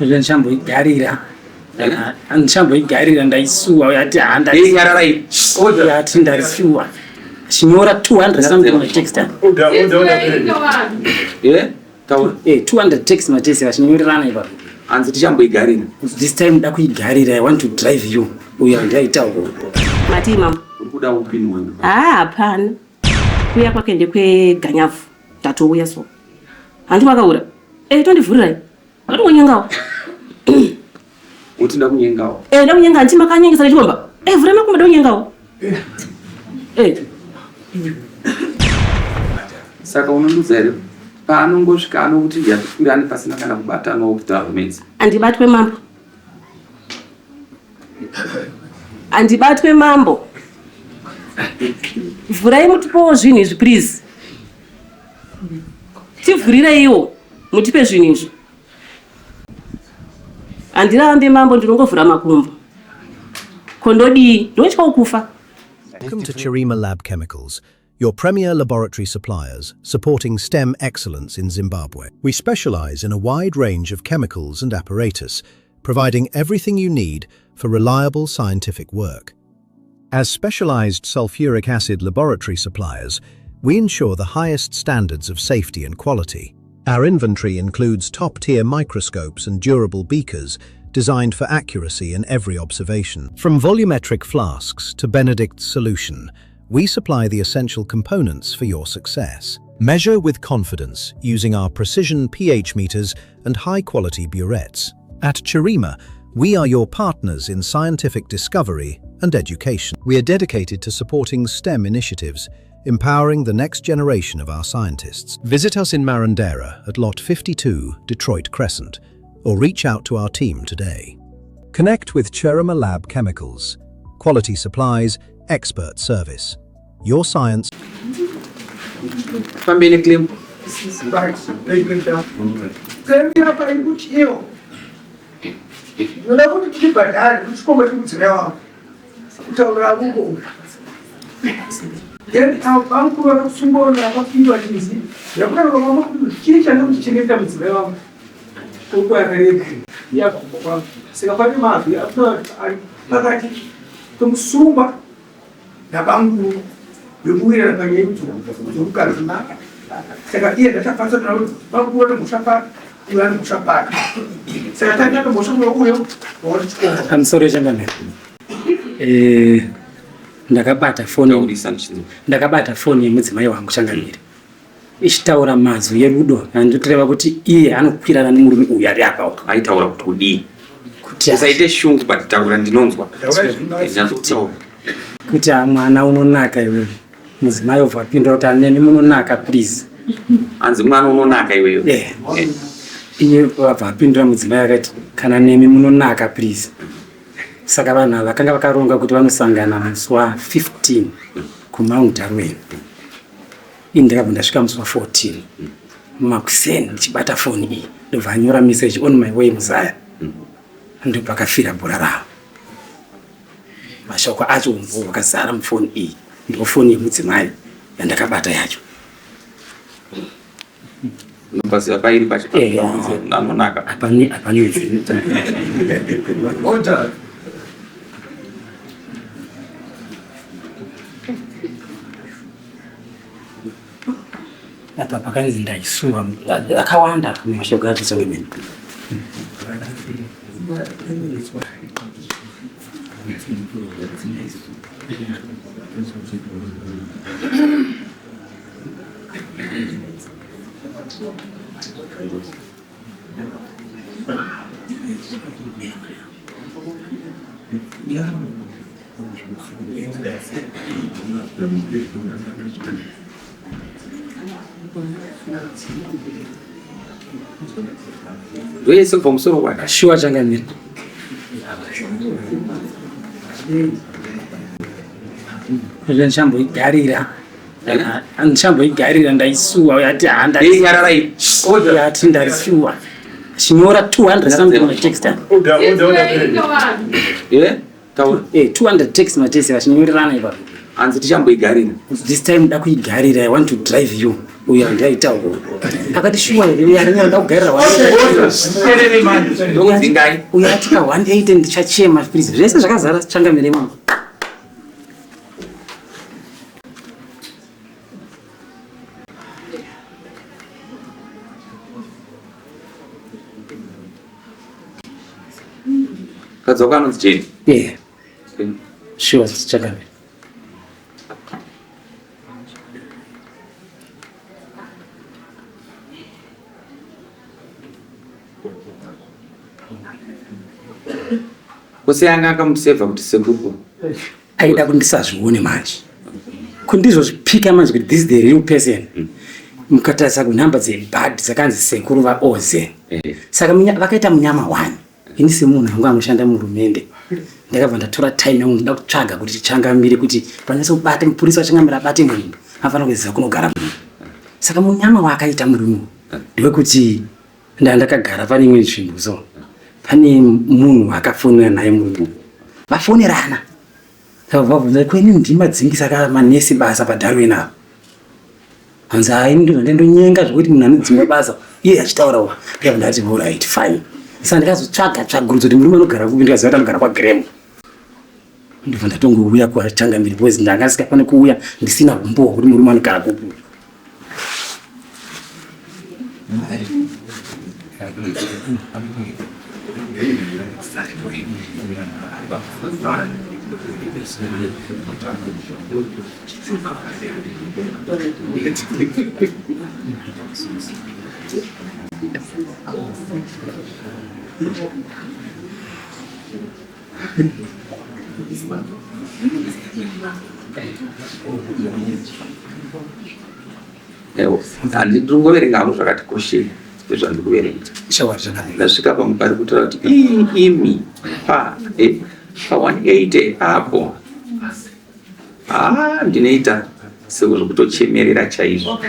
Ndichamboigarira. Ndichamboigarira ndaisuwa yati handayati ndarisuwa. Chinyora 200 something on text. Eh? Taura. Eh, 200 text matesi vachinyorerana ipapo. Hanzi tichamboigarira. This time da kuigarira I want to drive you. Uyo andiaitaura. Matii mama. Uri kuda upini wewe? Ah, hapana. Kuya kwake ndekweganyavu. Tatouya so. Handi makaura. Eh, tondivhurirai. Ndatongonyengawo. Uti ndakunyengawo. Eh, ndakunyenga hanti makanyengesa nechikomba. Eh, vhurai makumba ndakunyengawo. Eh. Saka unondudza here paanongosvika anokuti ndiyatikwirani pasina kana kubatanawo kuita romance. Andibatwe mambo. Andibatwe mambo. Vhurai mutipowo zvinhu izvi please. Tivhurireiwo mutipe zvinhu izvi. Handirambe mambo ndinongovhura makumbo. Ko ndodii? Ndotyawo kufa. Welcome to Chirima Lab Chemicals, your premier laboratory suppliers supporting STEM excellence in Zimbabwe. We specialize in a wide range of chemicals and apparatus, providing everything you need for reliable scientific work. As specialized sulfuric acid laboratory suppliers, we ensure the highest standards of safety and quality. Our inventory includes top-tier microscopes and durable beakers designed for accuracy in every observation. From volumetric flasks to Benedict's solution, we supply the essential components for your success. Measure with confidence using our precision pH meters and high-quality burettes. At Chirima, we are your partners in scientific discovery and education. We are dedicated to supporting STEM initiatives, empowering the next generation of our scientists. Visit us in Marondera at Lot 52, Detroit Crescent, or reach out to our team today. Connect with Chirima Lab Chemicals. Quality supplies, expert service. Your science. Fambe neclaim. Claim yapa iri kuti iyo ndinoda kuti tibhadhare kuchikomba chekudzimai wangu kutaura uko uku then avo bamukuru vakakusungwa vakapindwa chinzi yakutaura mama kuti chii changa kuchichengeta mudzimai wangu uko yakarega yabva kumba kwangu saka pane mazwi ari pakati pemusungwa nabamukuru vekuwirirana panyaya yekudzoka saka iye ndachakwanisa kutaura kuti bamukuru vane mhosva pano uyo ane mhosva pano saka tanyaka mhosva kuno uyo wauri chikomba Pamusoro changamire. Eh, ndakabata foni Taurisa ndichinzwa. ndakabata foni yemudzimai wangu changamire ichitaura mazwi erudo anditoreva kuti iye anokwirana nemurume uyu ari apa uyu. Aitaura kuti kudii? kuti Usaite shungu but taura ndinonzwa. Ndinyatsokutaura. kuti "Ah, mwana unonaka iwewe mudzimai obva apindura kuti anemi munonaka please Hanzi mwana unonaka iwewe. Eh. Iye vabva apindura mudzimai akati kana nemi munonaka please. Saka vanhu ava vakanga vakaronga kuti vanosangana musi wa 15 kuMount Darwin. Ini ndakabva ndasvika musi wa 14 makuseni ndichibata foni iyi ndobva anyora message on my way muzaya ndopakafira bhora ravo. Mashoko acho umbo wakazara mufoni iyi ndo foni yemudzimai yandakabata yacho. Unopaziva pairi pacho. Eh, Anonaka. Hapani hapani Order. apa pakanzi ndaisuwa akawanda mashoko acho changamire. Ndoyese kubva musoro wake. Shuwa changamire. Ndichamboigarira. Ndichamboigarira ndaisuwa yati Hey, nyararai. yati ndarisuwa. Chinyora 200 something on text. Eh? Taura. Eh, 200 text matesi vachinyorerana ipapo. Hanzi tichamboigarira. This time da kuigarira I want to drive you. Uyo handiaitaura. Akati shuwa here uyo anoda kugarira Ndokudzingai. Uyo atika 180 ndichachema please. Zvese zvakazara changamire imomo. Mukadzi wako anonzi Jane. Yeah. Sure, changamire. Kose anga akamusevha kuti sekuru. Aida kuti ndisazvione manje. Kuti ndizozvipika manje kuti this is the real person. Mukatarisa kunhamba dzebhadhi dzakanzi sekuru vaOze. Saka vakaita munyama one. Ini semunhu angu anoshanda muhurumende ndakabva ndatora time yangu ndoda kutsvaga kuti tichangamire kuti panase kubata mupurisa wachangamire abate munhu anofanira kuziva kunogara munhu. Saka munyama waakaita murume ndewekuti ndakagara pane imwe nzvimbo so pane munhu akafonera naye murume vafonerana vabvunza kweni ndimadzingisa ka manesi basa paDarwin apa hanzi hai ndizvo ndendonyenga zvekuti munhu anodzingwa basa iye achitaura ndikabva ndati alright fine saka ndikazotsvaga tsvagurudzo kuti murume anogara kupi ndikaziva kuti anogara kwaGraham ndibva ndatongouya kwachangamire because ndanga ndisingafani kuuya ndisina humbowo hwekuti murume anogara kupi Handiri kungoverenga hangu zvakati koshei nezvandiri kuverenga. Ndasvika pamwe pari kutaura kuti imi pa pa 180 apo haa ndinoita sezvokutochemerera chaizvo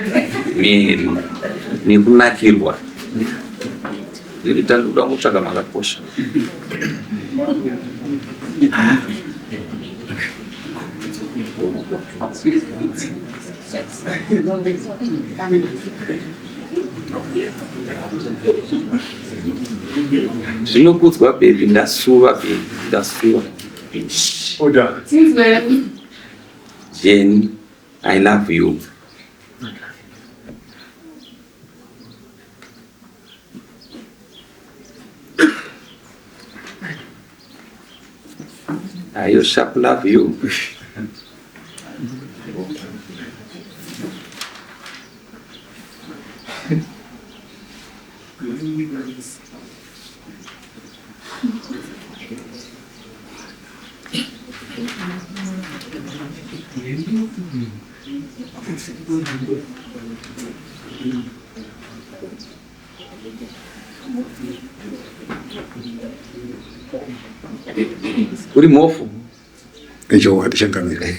nekunakirwa. Ndinoita ndikuda kungotsvaga makakosha. Zvinokudzwa baby, ndasuva baby, ndasuva. Order. Jenny, I love you. I sharp love you. Uri mhofu? Ichokwadi changamire.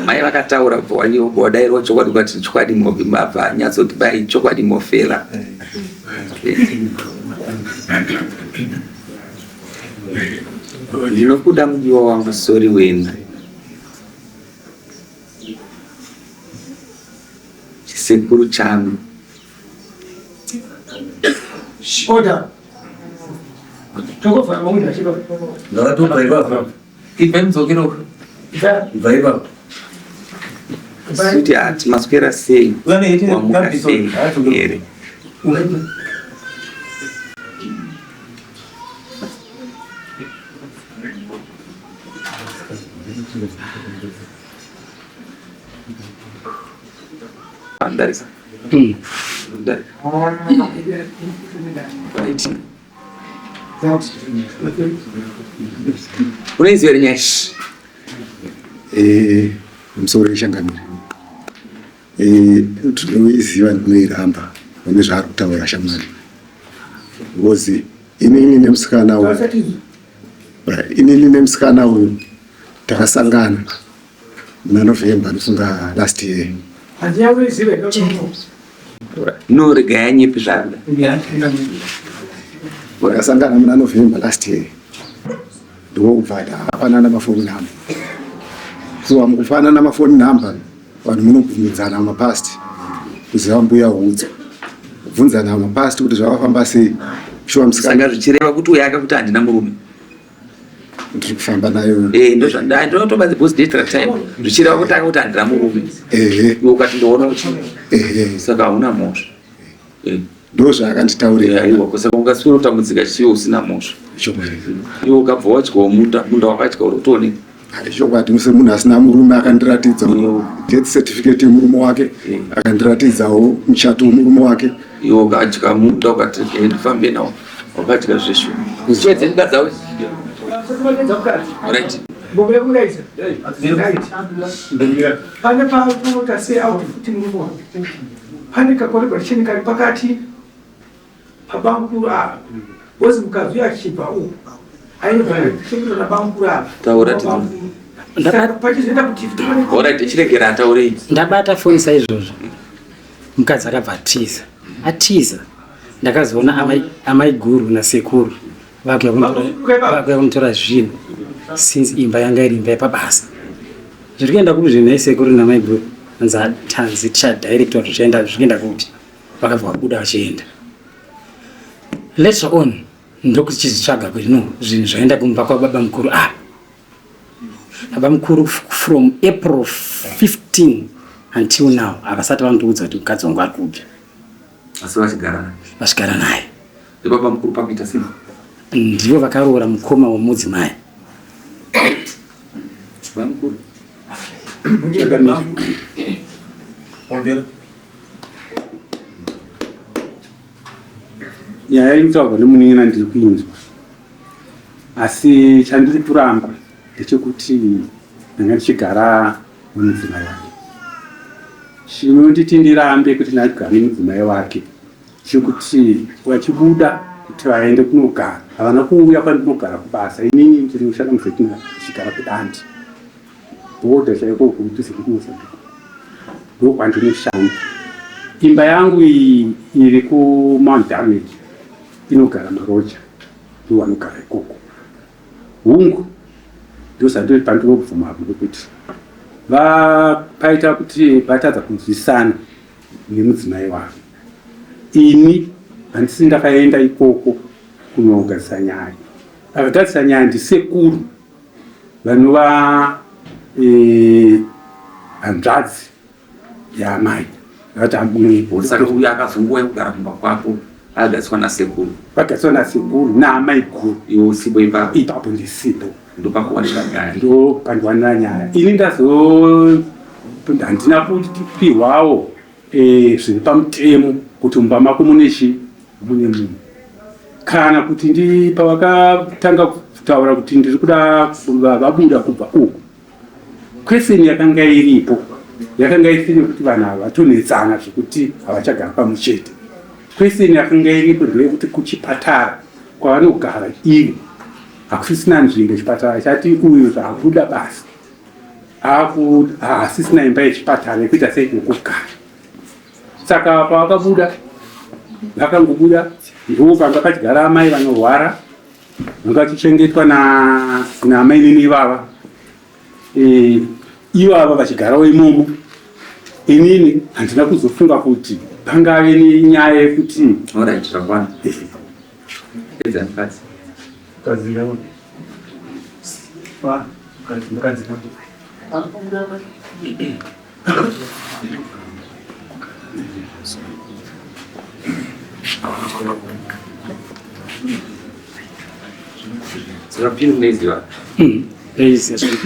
Mai vakataura wadairwa chokwadi ukati chokwadi mabva anyatsoti bai chokwadi mofela. Ndinokuda mudiwa wangu, sorry wena. Chisekuru changu. Order. Tokovhara mawindo achipa. Ndakatobva ipapo. Ibva mudzokero. Ibva ipapo. Suti ati maswera sei? Wamuka sei here? Andarisa. Andarisa. Right. Unoiziva here nyaya? Musoro yechangamire. Tinoiziva ndinoiramba pane zvaari kutaura shamwari. Because inini nemusikana uyu. Inini nemusikana uyu takasangana muna November ndofunga last year. No, regai anyepi zvaanoda. Takasangana muna November last year. Ndokubva tapanana mafoni number. So mukufanana mafoni number vanhu munobvunzana mapast kuziva mbuya hudzo kubvunzana mapast kuti zvakafamba sei shuwa musikana Saka zvichireva kuti uyo akakuti handina murume. Ndiri kufamba nayo. Eh, ndozvandai ndinotoba boss date that time. Zvichireva kuti akakuti handina murume. Ehe. Iwe ukati ndoona uchi. Ehe. Saka hauna mhosva. Eh. Ndozvaakanditaurira. Aiwa, saka ungaswera utambudzika chiwe usina mhosva. Chokwadi. Iwe ukabva wadyawo munda, munda wakadya uri kutooneka. Chokwadi semunhu asina murume akandiratidza death certificate yemurume wake, akandiratidzawo muchato wemurume wake. Iwe ukadya munda ukati eh, ndifambe nawo, wakadya zveshuwa. Chiedze mukadzi awe. Right. Pane paanota sei out futi murume wake. Pane kakorebhasheni kari pakati pabamukuru ava. Wozi mukadzi uyo achibva uku ainochengeta nabamukuru ava. Taura tinzwe. Saka pachizoenda kuti Alright, chiregera ataurei. Ndabata foni saizvozvo mukadzi akabva atiza. Atiza ndakazoona amai, amai guru nasekuru vakuya kunotora zvinhu since imba yanga iri imba yepabasa. Zviri kuenda kupi zvinhu nhai sekuru namai guru? Hanzi tanzi tichadirectwa kuti zvichaenda zviri kuenda kupi. Vakabva vabuda vachienda. Later on ndokuchizvitsvaga kuti no zvinhu zvaenda kumba kwababa mukuru ava. Baba mukuru from April 15 until now havasati vandiudza kuti mukadzi wangu ari kupi. Asi vachigara naye. Vachigara naye. Ndibaba mukuru pakuita sei? Ndivo vakaroora mukoma wemudzimai. Baba mukuru. Nyaya iri kutaurwa nemunin'ina ndiri kuinzwa asi chandiri kuramba ndechekuti ndanga ndichigara nemudzimai wake. Chinonditi ndirambe kuti ndagara nemudzimai wake chekuti vachibuda kuti vaende kunogara havana kuuya kwandinogara kubasa. Inini ndinoshanda muvetinary ndichigara kudandi bhodha chaiko kudhuze kuMozambique ndokwandinoshanda. Imba yangu iyi iri kuMount Darwin inogara maroja ndiwo anogara ikoko. Hungu ndozvandiri pandinobvuma apo ndekuti paita kuti vatadza kunzwisana nemudzimai wavo. Ini handisi ndakaenda ikoko kunogadzisa nyaya. Akagadzisa nyaya ndisekuru vanova hanzvadzi yaamai vati ambuye. Saka uyo akazongouya kugara kumba kwako akagariswa nasekuru? Vagariswa nasekuru naamai guru. Iwe usipo ipapo? Ipapo ndisipo. Ndopakuwanika nyaya. Ndopandiwanira nyaya. Ini ndazo handina kupihwawo zviri pamutemo kuti mumba mako mune chi mune munhu kana kuti ndi pavakatanga kutaura kuti ndiri kuda vabuda kubva uku kweseni yakanga iripo yakanga isiri yekuti vanhu ava vatonetsana zvekuti havachagara pamwe chete. Kweseni yakanga iripo ndeyekuti kuchipatara kwavanogara ivo hakusisina nzvimbo, chipatara chati uyu zvabuda basa haasisina imba yechipatara yekuita sei yekugara. Saka pavakabuda vakangobuda ndipo panga pachigara amai vanorwara vanga vachichengetwa naamainini ivava. Ivava vachigarawo imomo. Inini handina kuzofunga kuti pangave nenyaya yekuti Alright, zvakwana. Pedza mukadzi. Mukadzi ngaone. Pa, mukadzi, mukadzi ngaone. Saka pini unoiziva? Ndoiziva zvangu.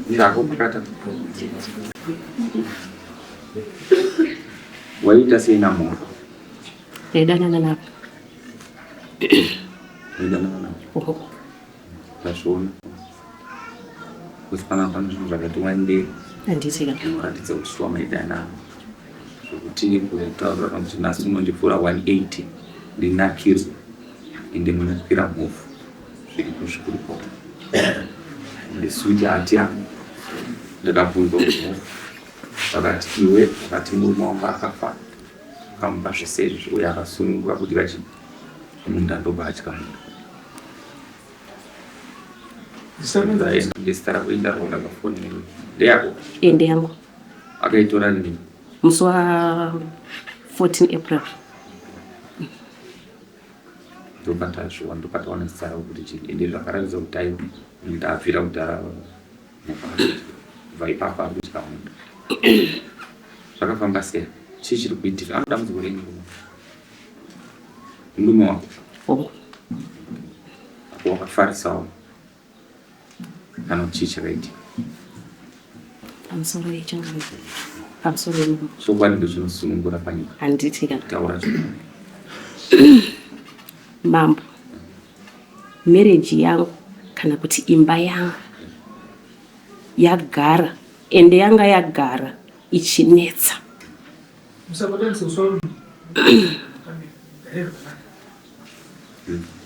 Ndako pakata. Waiita sei namhoro? Ndaidanana navo. Waidanana navo? Oho. Ndazviona. Kuti panapa pane zvinhu zvakati wandei. Handiti ka. Zvinoratidza kuti shuwa maidanana. Zvekuti kutaura kuti nhasi unondipfuura 180 ndinakirwe ende munokwira mhofu zviriko zvikuripo. Ende suti hati yangu ndakabvunzwa kuti mhofu vakati iwe vakati murume wangu akafa akamupa zvese izvi uye akasununguka kuti vachi munda ndobva atya munda. Zita rako indarona pafoni ndeyako? Ende yangu. Akaitora rini? Musi wa 14 April. Ndopatazviwa ndopataona zita rako kuti chii ende zvakaratidza kuti aiwa ndabvira kudhara kubva ipapo ari kutya munhu. Zvakafamba sei? Chii chiri kuitika? Ano dambudziko renyu murume wako? Hongu. Apo wakafarisawo kana kuti chii chakaitika? Pamusoro yechangamire. Pamusoro yemunhu. Chokwadi ndochinosunungura panyika. Handiti kana. Taura chokwadi. Mambo, marriage yangu kana kuti imba yangu yagara ende yanga yagara ichinetsa.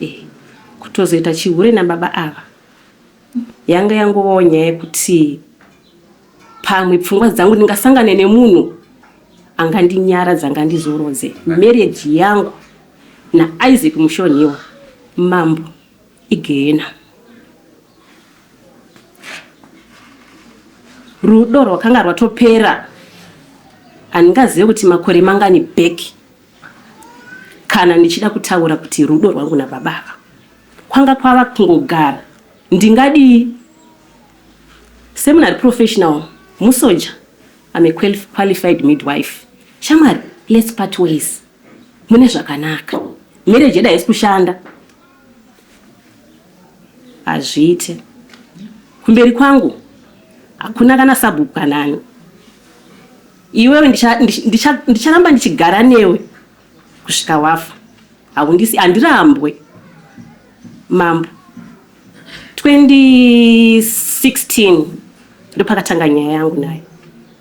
Eh, kutozoita chihure nababa ava yanga yangovawo nyaya yekuti pamwe pfungwa dzangu ndingasangane nemunhu angandinyaradza angandizorodze. Marriage yangu naIsaac Mushonhiwa mambo igehena. Rudo rwakanga rwatopera handingazive kuti makore mangani back kana ndichida kutaura kuti rudo rwangu nababa ava kwanga kwava kungogara ndingadii semunhu ari professional musoja I'm a qualified midwife shamwari let's part ways mune zvakanaka marriage yedu haisi kushanda Hazviite. Kumberi kwangu hakuna kana sabhuku kanani. Iwewe ndicharamba ndicha, ndicha ndichigara newe kusvika wafa. Haundisi handirambwe. Mambo 2016 ndopakatanga nyaya yangu naye.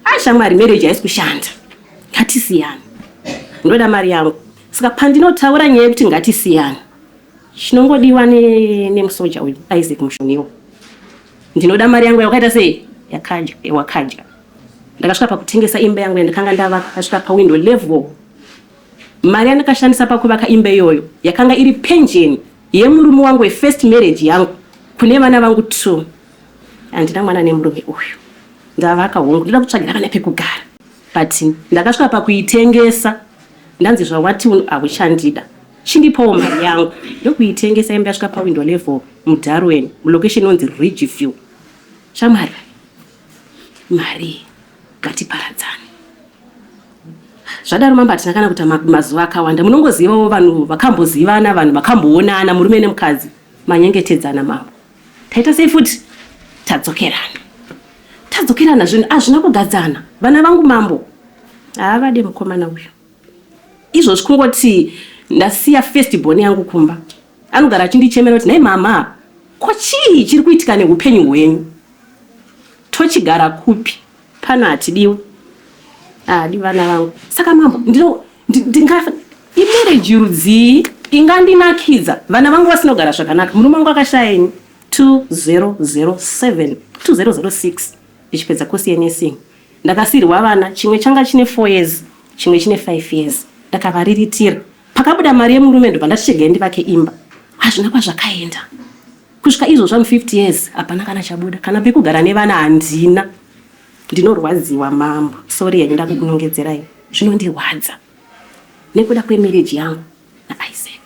Ah, shamwari marriage haisi kushanda. Ngatisiyane. Ndoda mari yangu. Saka pandinotaura nyaya yekuti ngatisiyane Chinongodiwa nemusoja uyu Isaac Mushoniwa, ndinoda mari yangu yawakaita sei yakadya wakadya. Ndakasvika pakutengesa imba yangu yandakanga ndavaka kasvika pawindow level. Mari yandakashandisa pakuvaka imba iyoyo yakanga iri penjeni yemurume wangu wefirst marriage yangu kune vana vangu two. Handina mwana nemurume uyu, ndavaka hongu, ndoda kutsvagira vana pekugara but ndakasvika pakuitengesa ndanzi zvawati hauchandida Chindipawo mari yangu ndokuitengesa imba yasvika pawindow level muDarwen mulocation inonzi Ridge View. Shamwari mari ngatiparadzane. Zvadaro mambo hatina kana kuita mazuva akawanda munongozivawo vanhu vakambozivana vanhu vakamboonana murume nemukadzi manyengetedzana mambo. Taita sei futi tadzokerana. Tadzokerana zvinhu hazvina kugadzana vana vangu mambo haavade mukomana uyu. Izvozvi kungoti ndasiya first born yangu kumba anogara achindichemera kuti nhai mama ko chii chiri kuitika neupenyu hwenyu tochigara kupi pano hatidiwe haadi vana vangu saka mambo ndino ndinga imarriage rudzii ingandinakidza vana vangu vasina kugara zvakanaka murume wangu akashaya ini 2007 2006 ndichipedza kosi yenursing Ndakasiirwa vana, chimwe changa chine four years chimwe chine five years. Ndakavariritira. Pakabuda mari yemurume ndobva ndati chegai ndivake imba. Hazvina kwazvakaenda. Kusvika izvozvi I'm 50 years hapana kana chabuda. Kana pekugara nevana handina. Ndinorwadziwa mambo. Sorry henyu ndakukunongedzerai. Zvinondirwadza. Nekuda kwemarriage yangu naIsaac.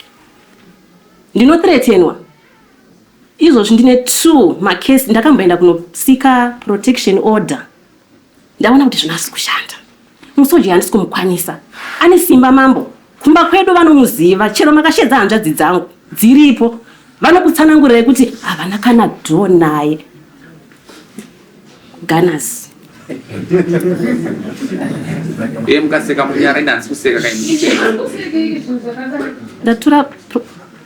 Ndinothreatenwa. Izvozvi ndine two macase ndakamboenda kunosika protection order ndaona kuti zvinhu hazvisi kushanda. Musoja handisi kumukwanisa. Ane simba mambo. Kumba kwedu vanomuziva chero makashedza hanzvadzi dzangu dziripo vanokutsanangurirai kuti havana kana door naye. Gunners. Uye mukaseka munyara ini handisi kuseka kaini. Ndatora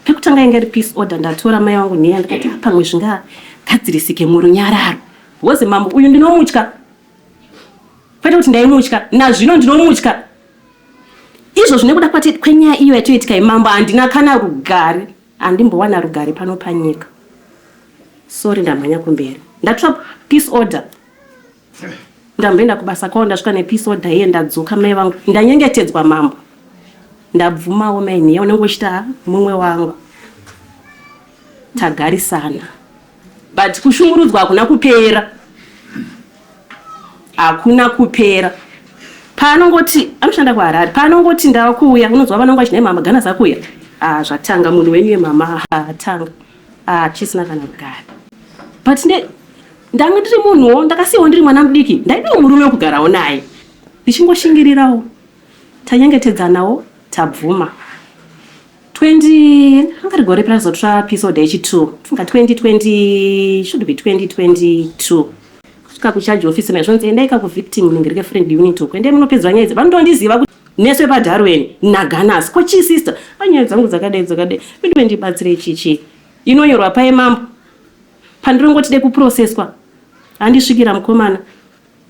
pekutanga inga iri peace order ndatora mai vangu nheya ndikati ah, pamwe zvingagadzirisike murunyararo because mambo uyu ndinomutya kwete kuti ndaimutya nazvino ndinomutya izvo zvine kuda kwati kwenyaya iyo yatoitika imambo handina kana rugare handimbowana rugare pano panyika sorry ndamhanya kumberi ndatora peace order Ndamboenda kubasa kwavo ndasvika nepeace order iye ndadzoka mai vangu ndanyengetedzwa mambo ndabvumawo mai nhiya unenge uchita mumwe wangu tagarisana But kushungurudzwa hakuna kupera. Hakuna kupera. Paanongoti anoshanda kuHarare, paanongoti ndava kuuya, unonzwa vanonga vachinai mama Gana zakuuya. Ah, zvatanga munhu wenyu yemama atanga. Ah, chisina kana rugare. But ne ndanga ndiri munhuwo, ndakasiyiwa ndiri mwana mudiki, ndaidawo murume wekugarawo naye. Ndichingoshingirirawo. Tanyengetedzanawo, tabvuma. 20 anga rigore pirazotsva episode yechi2 funga 2020 should be 2022 kusvika kucharge office mai zvonzi endai ka kuvictim nenge rike friend unit uko endai munopedzwa nyaya idzi vanotondiziva kuti nesu vepadarwen naganas ko chii sister anyaya dzangu dzakadai dzakadai veduve ndibatsire chichi inonyorwa paye mambo pandiringoti de kuprocesswa andisvikira mukomana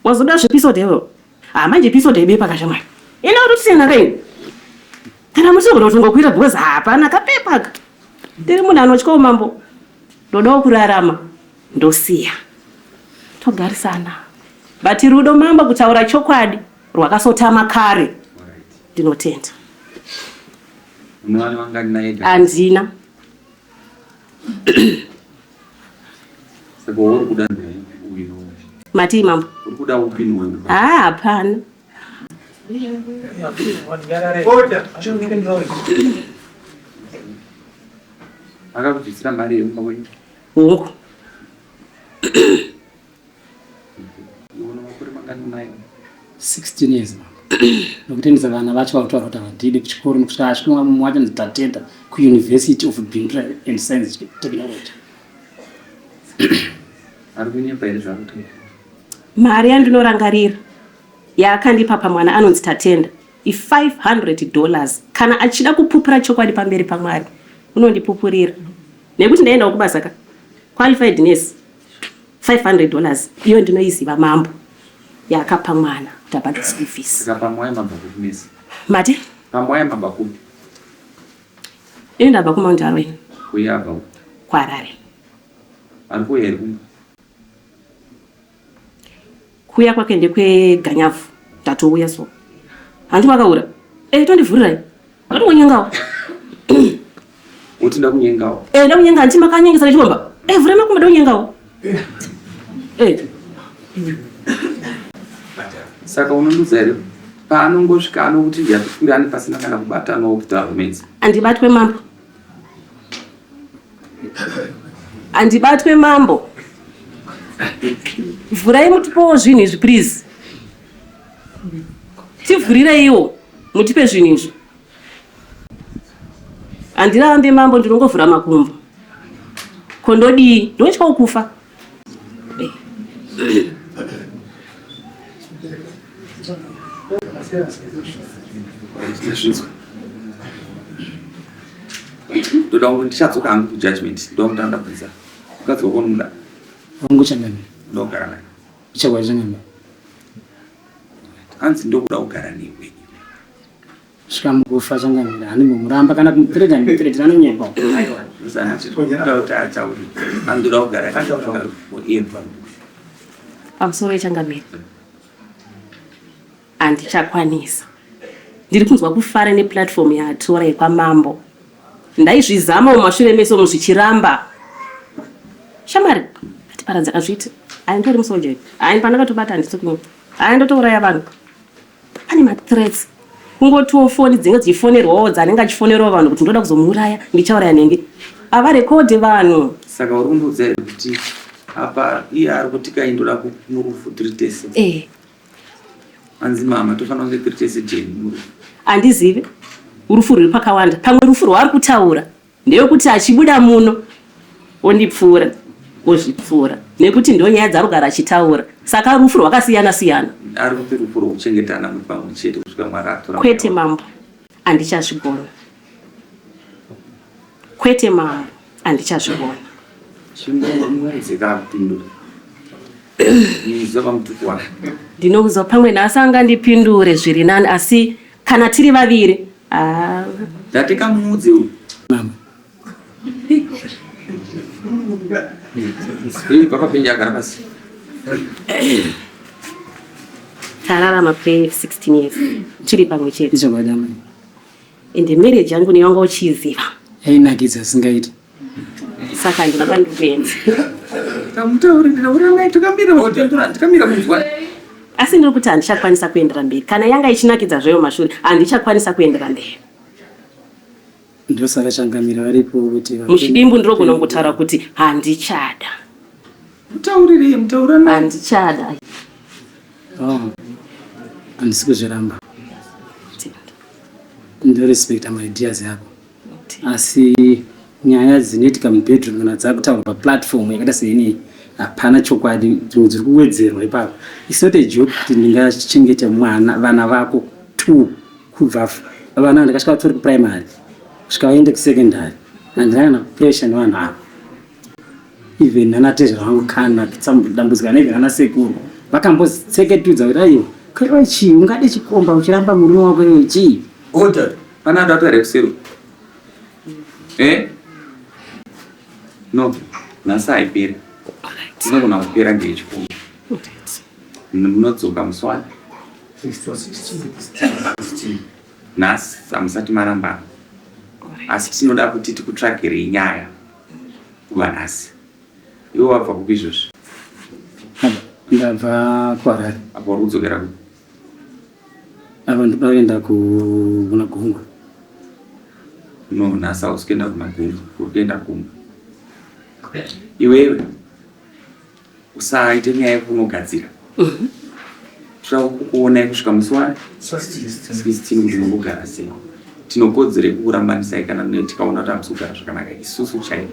wazoda zvepisode iwewe Ah, manje episode yebepa kashamwari. Ina kuti tisiyana kaini. Kana muchigona kutongokwira because hapana kapepa ka. Ndiri munhu anotya umambo. Ndodawo kurarama. Ndosiya. Togarisana. But rudo mambo kutaura chokwadi rwakasotama kare. Ndinotenda. Handina. Saka uri kuda uyu. Matii mambo? Uri kuda upi nuyu? Ah, hapana. Akakubvisira mari yemumba wenyu? Hongu. Una makore mangani unayo? 16 years mama. Nokutendesa vana vacho vakutaura kuti havadidi kuchikoro nokusvika asvika mumwe wacho anzi Tatenda kuUniversity of Bindura and Science Technology. Ari kunyepa here zvaari kutaura? Mari yandinorangarira yaakandipa pamwana anonzi Tatenda i500 dollars. Kana achida kupupura chokwadi pamberi paMwari unondipupurira nekuti ndaiendawo kubasa ka qualified nurse 500 dollars iyo ndinoiziva mambo yaakapa mwana kuti abhadhare school fees. Saka pamwaya mabva kupi mese? Mati? Pamwaya mabva kupi? Ini ndabva kuMount Darwin. Kuya abva kupi? KuHarare. Ari kuuya here kumba? Kuuya kwake ndekweganyavu. Ndatouya so. Hanti wakaura? Eh, tondivhurirai. Ndatongonyengawo. Uti ndakunyengawo. Eh, ndakunyenga hanti makanyengesa nechikomba. Eh, vhurai makumba ndakunyengawo. Eh. Saka unondiudza here paanongosvika anokuti yatikwirani pasina kana kubatanawo kuita romance. Andibatwe mambo. Andibatwe mambo. Vhurai mutipowo zvinhu izvi please. Tivhurireiwo mutipe zvinhu izvi. Handirambe mambo ndinongovhura makumbo. Ko ndodii? Ndotyawo kufa. Ndoda kuti ndichadzoka hangu kujudgment ndoda kuti andabvunza mukadzi wako unomuda Wangu changamire. ndoda kugara naye Ichokwadi changamire. Hanzi ndokuda kugara newe. Svika mukufa changamire handimbomuramba kana kumuthreata ndimuthreatira anonyepa. Aiwa, ndoda kuti ataure. Handoda kugara newe forever. Pamusoro changamire. Handichakwanisa. Ndiri kunzwa kufara neplatform yaatora yekwamambo. Ndaizvizama mumashure mese umu zvichiramba. Shamwari, atiparadze azviiti. Hayi ndori musoja ini. Hayi pandakatobata handisi kunywa. Hayi ndotouraya vanhu. Pane mathreats. Kungotiwo foni dzinenge dzichifonerwawo dzaanenge achifonerawo vanhu kuti ndoda kuzomuuraya, ndichauraya nhingi. Havarekodhi vanhu. Saka uri kundiudza here kuti apa iye ari kuti kai ndoda kumurufu tiri tese? Eh. Hanzi mama tofanira kunge tiri tese jeni murufu. Handizive rufu rwuri pakawanda. Pamwe rufu rwaari kutaura ndeyekuti achibuda muno ondipfuura ozvipfuura nekuti ndonyaya dzaari kugara achitaura. Saka rufu rwakasiyana siyana. Ari kuti rufu rwokuchengetana muri pamwe chete kusvika Mwari atora. Kwete mambo, handichazvigona. Kwete mambo, handichazvigona. Chimbomuwedzeka akupindura. Ndinokuziva pamwe nhasi angandipindure zviri nani asi kana tiri vaviri ah. Ndati kamuudze uyu. Mama. Papa Benji agara pasi. Tararama pre 16 years tiri pamwe chete. Ichokwadi amai. Ende marriage yangu neyanga uchiiziva. Yainakidza singaiti. Saka handina kwandiri kuenda. Asi ndiri kuti handichakwanisa kuendera mberi. Kana yanga ichinakidza zvayo mashure, handichakwanisa kuendera mberi. Ndosaka changamire varipo kuti Muchidimbu ndinogona kungotaura kuti handichada. Mutaurirei, mutaura Handichada. Oh, handisi kuzviramba. Ndorespecta maideas yako. Asi nyaya dzinoitika mubedroom kana dzakutaurwa paplatform yakaita seinei hapana chokwadi dzimwe dziri kuwedzerwa ipapo. It's not a joke kuti ndingachengeta mwana vana vako two kubva vana ndakasvika vatori kuprimary kusvika vaende kusecondary handina kana pressure nevanhu ava even nana tezvara vangu kana dambudziko kana even nana sekuru vakambotseketudza kuti aiwa kaiwa chii ungade chikomba uchiramba murume wako iwe chii Order. Pana data here kuseri? Eh? No. Nhasi haiperi. Inogona kupera ngechikuru. Munodzoka musi wani? Nhasi hamusati marambana. Asi tinoda kuti tikutsvagirei nyaya kuva nhasi. Iwe wabva kupi izvozvi? Ndabva kuHarare. Apa uri kudzokera kupi? Apa ndoda kuenda kuna Gungwa. No, nhasi hausi kuenda kuna Gungwa, uri kuenda kumba. Iwewe usaite nyaya yekunogadzira. Toda kukuonai kusvika musi wa 16 kuti munogara sei. Tinokodzero yekukurambanisai kana tikaona kuti hamusi kugara zvakanaka isusu chaivo.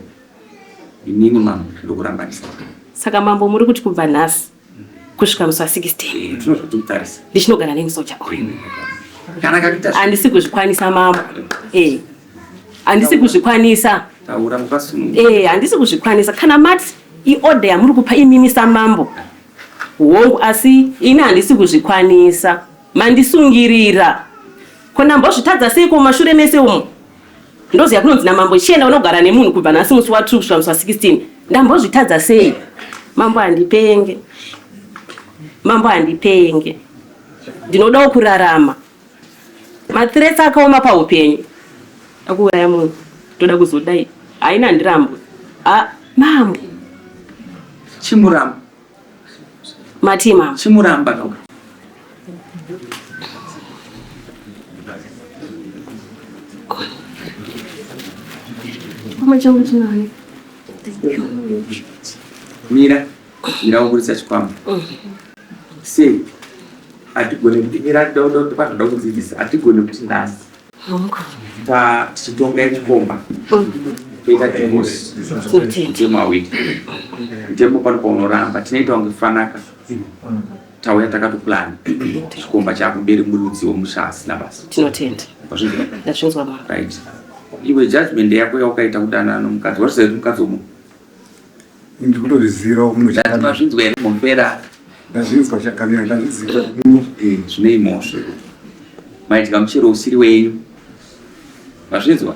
Inini mambo ndokurambanisai. Saka mambo muri kuti kubva nhasi kusvika musi wa 16 Tinozvatikutarisa. ndichinogara nemusoja uyu. Kana kakuita Handisi kuzvikwanisa mambo. Eh. Handisi kuzvikwanisa. taura mukasununguka. Eh, handisi kuzvikwanisa. Kana mati iorder yamuri kupa imimi samambo. Hongu asi ini handisi kuzvikwanisa. Mandisungirira. Ko ndambozvitadza seiko mumashure mese umu? Ndoziva kunonzi namambo chienda unogara nemunhu kubva nhasi musi wa 2 kusvika musi wa 16. Ndambozvitadza sei? Mambo handipenge. Mambo handipenge. Ndinodawo kurarama. Mathreats akaoma paupenyu. Akuuraya munhu. Toda kuzodai. Haina ndirambwe. Ah, mambo. Chimuramba. Mati mambo. Chimuramba kauka. Mama changu chinani. Mira, mira uburitsa chikwama. Sei? Hatigone kuti mira panoda kudzidzisa, hatigone kuti nhasi. Ta tichitonga chikomba. Toita divorce. Mutemo hauiti. Mutemo pano paunoramba tinoita kunge fanaka. Tauya takatoplana. Chikomba chakumberi murudzi wemusha asina basa. Tinotenda. Wazvinzwa? Ndazvinzwa mama. Right. Iwe judgment yako yaukaita kudanana nomukadzi, wazviziva kuti mukadzi womunhu. Ndikutozviziva munhu Ndati mazvinzwa here mhomvera? Ndazvinzwa chakamira ndazviziva. Eh, zvine mhosva. Maidya muchero usiri wenyu. Mazvinzwa?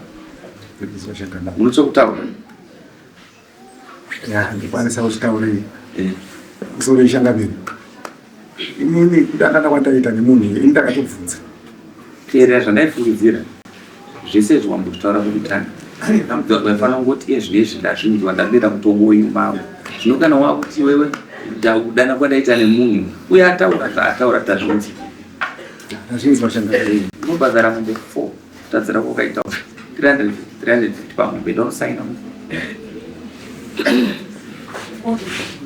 Ndazvinzwa chakamira. Munotsva kutaura. Ya, ndikwanisa kuzvitaurei. Eh. Musoro ishangamire. Inini kudanana kwandaita nemunhu ini ndakatobvunza. Teerera zvandaifungidzira. Zvese izvi wambotaura kutanga. Waifanira kungoti iye zvino izvi ndazvinzwa ndapera mutongo wenyu mavo. Zvino kana wakuti iwewe ndakudana kwandaita nemunhu uye ataura zvaataura tazvinzwa. Ndazvinzwa changamire. Unobhadhara mombe 4 kutadzira kwakaita 300 350 pamombe ndonosaina.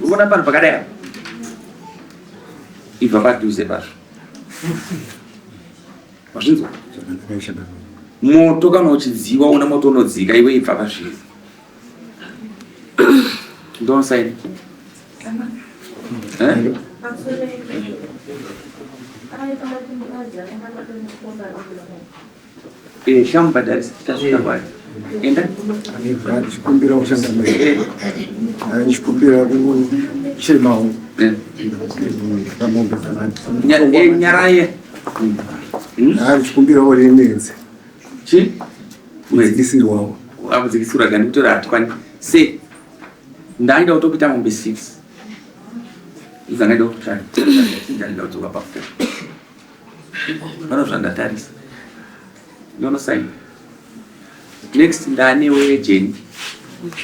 Unoona panhu pakadai apa? Ibva padhuze pazvo. Wazvinzwa? Zvakanaka changamire. Moto kana uchidziwa una moto unodzika iwe ibva pazviri. Ndonosaina. Eh? Eh, shamubhadharisa tasvika kwayo. Enda. Ndichikumbira kuchangamire. Ndichikumbira kuchemawo. Eh. Pamombe kana. Nyaraye. Ndichikumbirawo renenzi. Chi? Kudzikisirwawo. Akudzikisirwa gani kutora hatikwani. Sei? Ndaida kutopita mombe 6. Izangaida kutsvaka. Ndaida kudzoka pa 4. Pano zvandatarisa. Ndonosaina. Next ndanewe Jenny.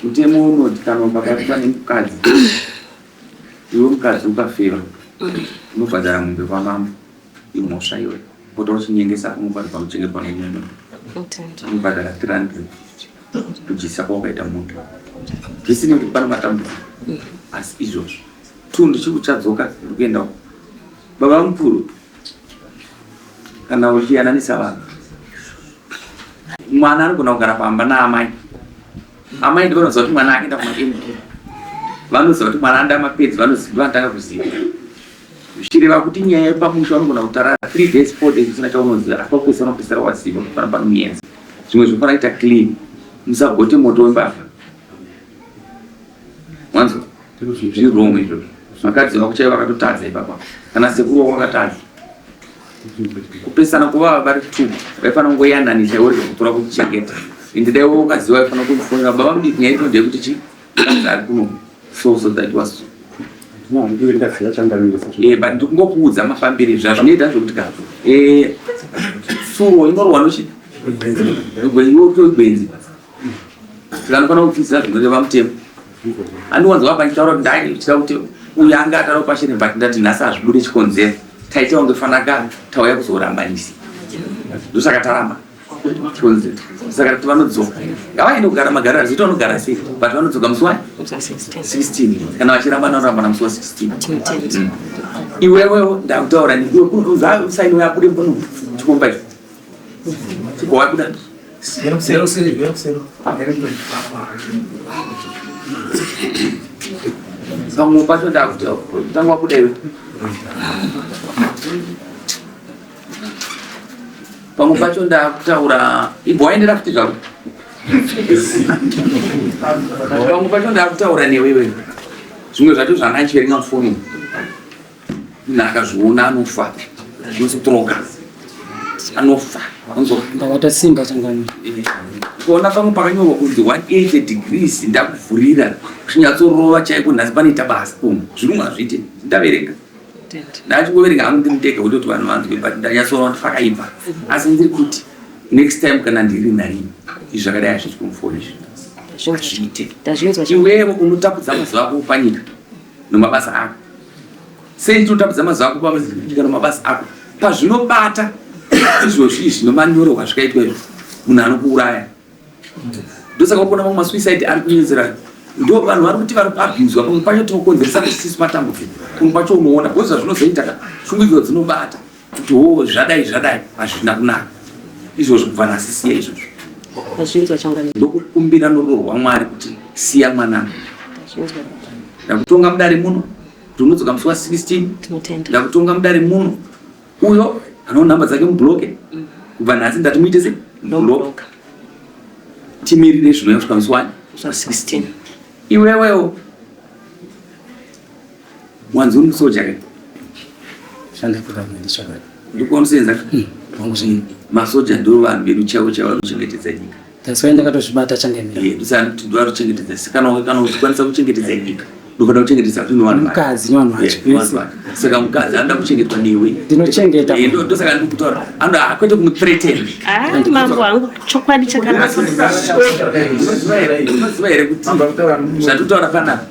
Mutemo unoti kana ukabatwa nemukadzi, iwe mukadzi ukafeva, unobhadhara mombe kwamambo. Imhosva iyoyo. Pota uchinyengesa unobhadhara pakuchengetwa nemumwe munhu. Unobhadhara 350 kudyisa kwawakaita munhu. Zvisinei kuti pane matambudziko. Asi izvozvo. Two ndichikuchadzoka ndikuendawo. Baba mukuru kana uchiyananisa vanhu mwana anogona kugara pamba naamai amai ndivo vanoziva kuti mwana akaenda kumamd vanoziva kuti mwana anoda mapedzi vanoziva vanotanga kuziva zvichireva kuti nyaya yepamusha vanogona kutarara three days four days usina chaunoziva asi pakuisa unopedzisira waziva kuti pana panomuyenza zvimwe zvinofanira kuita clean musagote moto wembavha wanzwa Zviri wrong izvozvo. Vakadzi vako chaivo vakatotadza ipapa. Kana sekuru wako vakatadza. Kupesana kuva vari two vaifanira kungoyananisa iwe urege kutora kuchengeta. Ende dai wewe ukaziva waifanira kumufonera baba mudiki nyaya inoda yekuti chi mukadzi ari kuno so so that was Eh, but ndikungokuudza mafambire zvazvinoita zvekuti ka eh, tsuro inorwa nochi gwenzi Saka anofanira kupfidza zvinoreva mutemo. Andiwanzwa apa ndichitaura kuti ndaichida kuti uyu anga ataura pashene but ndati nhasi hazvibude chikonzero. Taita kunge fanaka tauya kuzorambanisa. Ndosaka taramba chikonzero. Saka tati vanodzoka. Ngavaende kugara magariro azviita vanogara sei but vanodzoka musi wani 16 kana vachiramba vanorambana musi wa 16. Iwewewo ndakutaura ndiwe usaini uyabude muno chikomba ichi. Chikomba Pamwe pacho ndakutanga wabuda iwe. Pamwe pacho ndakutaura ibva waendera futi zvako. Pamwe pacho ndakutaura newe iwe. Zvimwe zvacho zvandachiverenga mufoni. Munhu akazviona anofa unostroka anofa ndakata simba changani eh, kuona pamwe pakanyorwa kunzi 180 degrees ndakuvhurira kuchinyatsorova chaiko nhasi panoita basa umu zvirungu hazviite ndaverenga ndachingoverenga hangu ndiri ndega kutoti vanhu vanzwe but ndanyatsoona kuti pakaibva asi ndiri kuti next time kana ndiri narini izvi zvakadai hazviti kumufoni izvi hazviite iwewe unotapudza mazuva ako panyika nomabasa ako sei tinotambudza mazuva ako panyika nomabasa ako pazvinobata izvozvi izvi nomanyorerwa zvikaitwa izvi munhu anokuuraya ndosaka ukuona mamwe masuicide ari kunyedzera ndo vanhu vari kuti vari kuabhuzwa pamwe pacho tinokonzeresa kuti tisu matambudziko pamwe pacho unoona because zvazvinozoita ka shungu dzinobata kuti hoo zvadai zvadai hazvina kunaka izvozvo kubva nhasi siya izvozvo Ndazvinzwa changamire. Ndokukumbira norudo rwaMwari kuti siya mwanangu. Ndazvinzwa. Ndakutonga mudare muno kuti unodzoka musi wa 16. Tinotenda. Ndakutonga mudare muno uyo ano nhamba dzake mubloke. Kubva nhasi ndati muite sei? Ndomubloka. Timirire zvinouya kusvika musi wani? Musi wa 16. Iwewewo Wanzi uri musoja ke? Shanda kugovernment chokwadi. Ndikuonosenza. Wangu zvino. Masoja ndo vanhu vedu chaivo chaivo vanochengetedza nyika. That's why ndakatozvibata changamire. Eh, ndosaka kuti ndo vanochengetedza. Saka kana kana uchikwanisa kuchengetedza nyika, ndofanira kuchengetedza kuti nevanhu vacho. Mukadzi nevanhu vacho. Eh, nevanhu vacho. Saka mukadzi anoda kuchengetwa newe. Ndinochengeta. Eh, ndo ndosaka ndikutaura. Anoda kwete kumuthreaten. Ah, mambo wangu chokwadi chakanaka. Unoziva here kuti zvatitaura panapa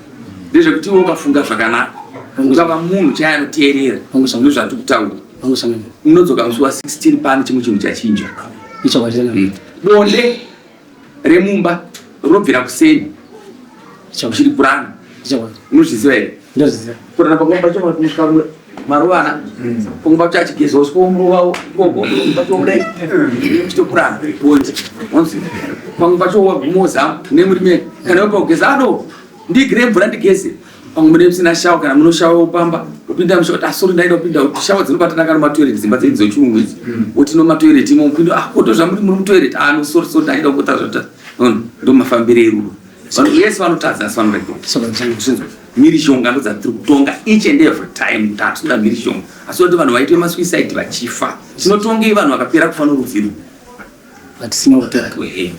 ndezvekuti iwe ukafunga zvakanaka ukava munhu chaiye anoteerera ndozvatikutaura unodzoka musi wa 16 pano chimwe chinhu chachinja hmm. bonde remumba rinobvira kuseni chiri purana unozviziva here purana pamwe pacho kusvika marovana pamwe pacho achigeza uswa womurovawo ikoko pacho kudai chitopurana bonde pamwe pacho waguma wozamu nemurime kana wepakugeza ado ndigire mvura ndigeze pamwe mune musina shawa kana munoshawa wopamba upinda mushawa ah sorry ndaida kupinda shawa dzinobatana kana matoilet dzimba dzedu dzechirungu idzi mm. woti no matoilet imo upinda ah koto zvamuri muri mutoilet ah no sorry sorry ndaida kupota zvata ndo mafambire erudo vanhu vese vanotadza asi vanoregera mhirizhonga ndo dzatiri kutonga each and every time kuti hatinoda mhirizhonga asi kuti vanhu vaitwe masuicide vachifa tinotongei vanhu vakapera kufa norudzi rupi Hatisina kutera.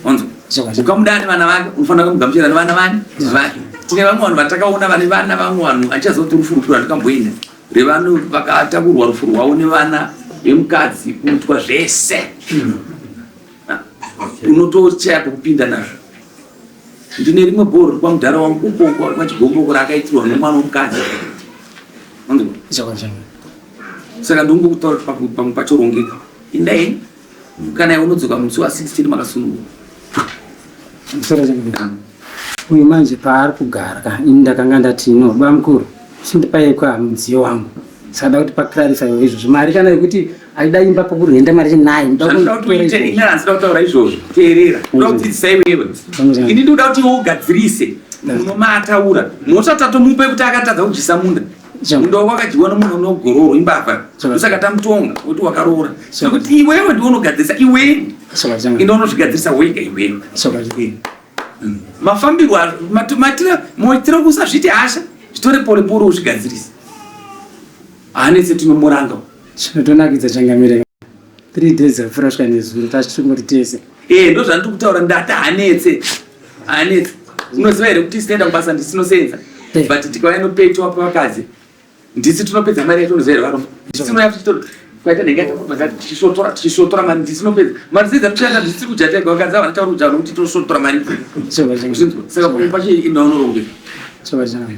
Onzo. Ukamuda ane vana vake unofanira kumugamuchira nevana vani vake. Tine vamwe vanhu vatakaona vane vana vamwe vanhu achichaziva kuti rufu rupi rwandikamboenda revanhu vakatakurwa rufu rwavo nevana vemukadzi kuitwa zvese. Unotochaya pekupinda nazvo. Ndine rimwe bhoro riri kwamudhara wangu uko kwachigomboko raakaitirwa nomwana womukadzi. Saka ndongokutaura kuti pamwe pacho rongeka. Indai kana iwe unodzoka musi wa 16 makasununguka. Uyu manje paari kugara ka ini ndakanga ndati no bamukuru chindipai kwa mudziyo wangu sada kuti paclarify izvozvo mari kana yekuti aida imba pokurenda mari chinayo Zvandinoda kuti uite ini handisida kutaura izvozvo teerera ndoda kudzidzisa iwewe ini ndinoda kuti iwe ugadzirise munomaataura mhosva tatomupa yekuti akatadza kudyisa munda munda wako wakadyiwa nomunhu unogororo imbavha ndosaka tamutonga kuti wakaroora nekuti iwewe ndiwe unogadzirisa iwewe ende unozvigadzirisa wega iwewe mafambirwo matira moitira kusazviti hasha zvitore pore pore uzvigadzirise haanetse tinomuranga Chinotonakidza changamire. 3 days dzapfuura svika nezuro tachingori tese. Eh, ndozvandiri kutaura ndati hanetse. Hanetse. Unoziva here kuti sitenda kubasa ndisinosenza. Eh. But tikauya nopetwa pavakadzi. Ndisi tinopedza mari yacho unoziva here varume. Ndisi tinouya tichitora kwaita nhenga yatakubva tichisvotora tichisvotora mari ndisi tinopedza. Mari dzedza tichishanda ndisi kudya tega vakadzi havana chauri kudya nokuti tinosvotora mari. Zvinzwa. Saka pamwe pacho inda unorongeka.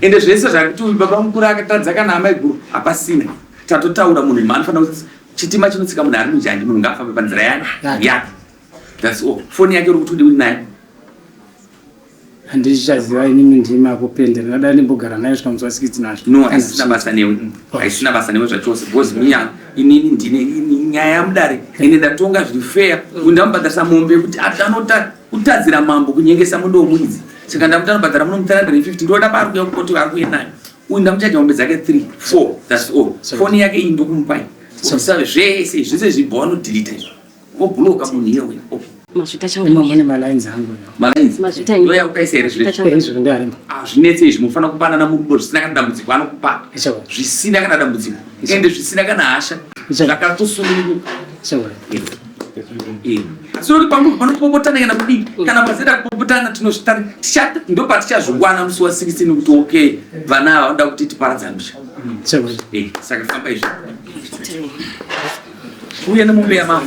Ende zvese zvakuti uyu baba mukuru akatadza kana amai guru hapasina. Tatotaura munhu ima anofanira kuti chitima chinotsika munhu ari munjanji munhu ngaafambe panzira yake yake. That's all. Foni yake uri kuti udi nayo. Handichaziva inini ndimi akupendera ndada ndimbogara nayo svika musi wa 16 azvo. No, haisina basa newe. Haisina basa newe zvachose because miya inini ndine nyaya yamudare ende ndatonga zviri fair. Ndamubhadharisa mombe yekuti anota kutadzira mambo kunyengesa mudomu idzi. Saka ndamuti anobhadhara muno 350 ndoda paari kuuya kukoti ari kuuya nayo. Uyu ndamuchaja mombe dzake 3 4 that's all. Foni yake iyi ndokumupai. Usave zvese zvese zvibva wanodelete izvo. Wobhuloka munhu iye uya. Mazvita changamire. Mune malines angu. Malines. Mazvita. Ndo yakukaisa here zvese. Izvo ndarema. Ah zvinetse izvi mufanira kupanana murudo zvisina kana dambudziko anokupa. Zvisina kana dambudziko. Ende zvisina kana hasha. Zvakatosununguka. Asi kuti pamwe panopopotana kana kudii kana pasina kupopotana tinozvitari tichata ndopatichazvikwana musi wa 16 kuti okay vana ava vanoda kuti tiparadzane musha. Saka famba izvi. Uye nemombe yamama.